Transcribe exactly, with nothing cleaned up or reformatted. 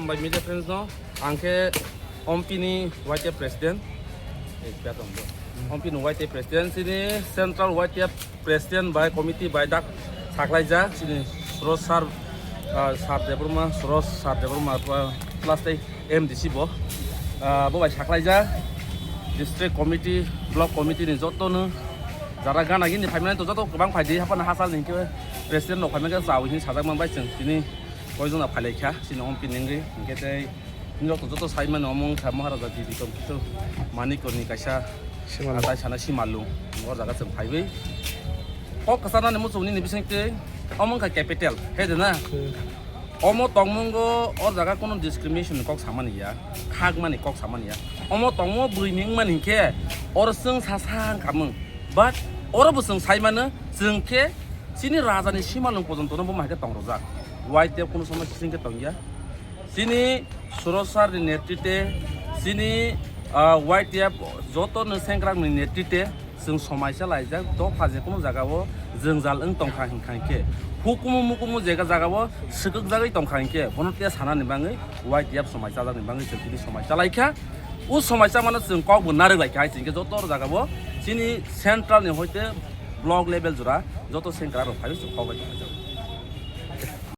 By media friends no, ang khe Ompi ni Y T F president. Eh, kya tong bo? Ompi ni Y T F president, sini central Y T F president by committee by dak saklaijak, sini Suros sir, ah, sir Debbarma, Suros sir Debbarma, plus tei M D C bo, ah, bo bai saklaijak, district committee, block committee ni joto no jara gana gini phaimani to joto kwbang phaidi, haphano hachal ni khe president rok phaimani khe chao hini sajak man bai chwng tini koijon na phailaikha, sini Ompi ni wngwi, hingkhe tei Nini rok to joto sai mano, omo wngkha Maharaja G B Komkithu Manikya ni kaisa Simalung. Atai sana Simalung. O jaga chwng phaiwi kok kwcharnani muchung nini bising twi omo wngkha capital, he de na? Hmm. Omo tongmungo o jaga kono discrimination ni kok samani ya, khakmani kok samani ya. Omo tongmo bwrwi ni wngmani hinkhe oro chwng sa sa wngkha mung. But oro bo chwng sai mano, chwng khe chini raja ni Simalung pojonto no bo hai khe tong rwjak. Y T F kono somoi sising khe tong ya. Chini Suros sir ni netritwe, chini, ah, Y T F joto ni sengkrak ni netritwe chwng somaisa laijak, dopha je kunu jaga o jwngjal wng tongkha hinkha hinkhe, hukumu mukumu jega jaga o swkakjagwi tongkha hinkhe, bono tei sanani bagwi Y T F somaisa jakni bagwi chwng tini somaisa laikha. O somaisa mano chwng kok bo narwk laikha hai chwng khe joto jaga o chini central ni hoite block level jora joto sengkrak rok phaiwi chwng kok bai tonglaijak.